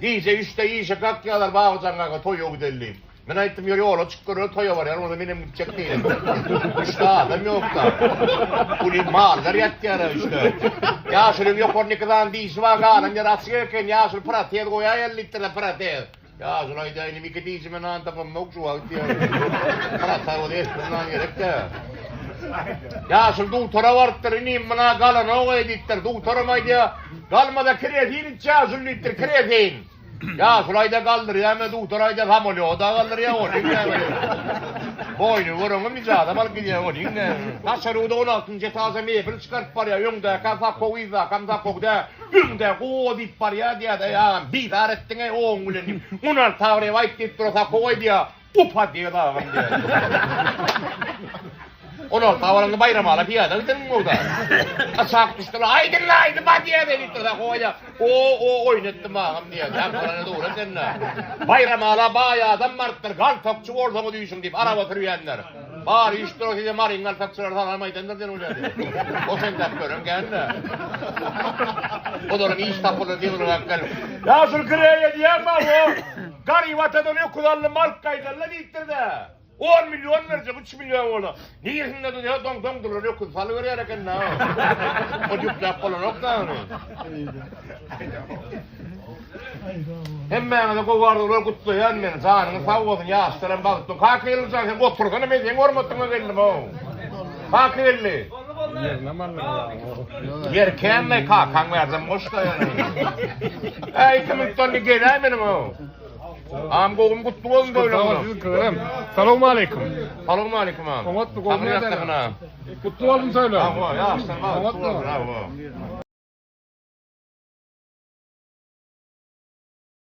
Gije üçde işe kakýarlar Babajan kaka toýa gideli diýip. Men aýtdym ýör ýola çyk göreli toýa barýar bolsa menem gitjek diýdim. Üçde adam ýokda. Uly mallar ýatýar üçde. Ýaşulyň ýokarynda iki sany dişi bar galan ýeri açyk eken ýaşuly protez goýaýaly diýipdirler protez. Ýaşuly aýdýar inim iki dişime nan tapamok şu wagt diýýär. Protez bolsa esli nan gerek-dä. Ýaşuly dugtora barypdyr inim muna galanok-eý diýipdir. Dugtoram aýdýar galmasa kreatin iç ýaşuly diýipdir kreatin. Ýaşuly aýda galdyrýar men dugtor aýda samolýoda galdyrýar onuň näme. Boýny göreňmi nije adam alyp gidýär onuň näme. Daşary ýurda on altynjy etaža mebel çykaryp barýar öňdäkäm sakow yzdakam sakow dä öňdä gowa diýip barýar diýýär eý agam bizar etdiň eý oň bilen diýip on alta bir aýt diýip duran sakow aýdýar Upadýet agam diýýär. Olar tabaranda Baýramala pyýada gideniň bolda. Aşak düşdüler. Aýdyň aýdy badýet diýipdir. Goýa. O o oýun etdim agam diýýär. Ýaňkylana dogry ekende. Baýramala baý adam barypdyr. Galtakçy bolsaňyz üýşüň diýip araba sürýänler. Bar üýşdüler size Maryň galtakçylary salam aýdandyr diýen bolýar. O sen däp gören kände. Olaryň iş tapylar diýip gelip. Ýaşuly kireý edýäňmi o? Garyp atadan öküz aldym alyp gaýdalla diýipdir-de. On million berjek, üç million bola. Niresinde durýar, doň doňdurylan öküz salyberýär eken-dä. O ýükläp bolanok-da ony. Hemmäňize gowy arzuwlar gutlaýan men. Janyňyz sag bolsun, ýaşlaram bagtly. Kakageldi jan sen otursana men seň hormatyňa geldim-ow. Kakageldi. Ýer känmi kakaň bärdem goşda ýöne. Äý iki minutdan bir geläý meniň o. Am gowum gutly bolsun toýlaryňyz. Salowmaleýkim. Salowmaleýkim am. Oňatmy gowmy ýagdaýlar? Gutly bolsun toýlaryň. Hawa, ýaşlar bagtly bolsun. Hawa.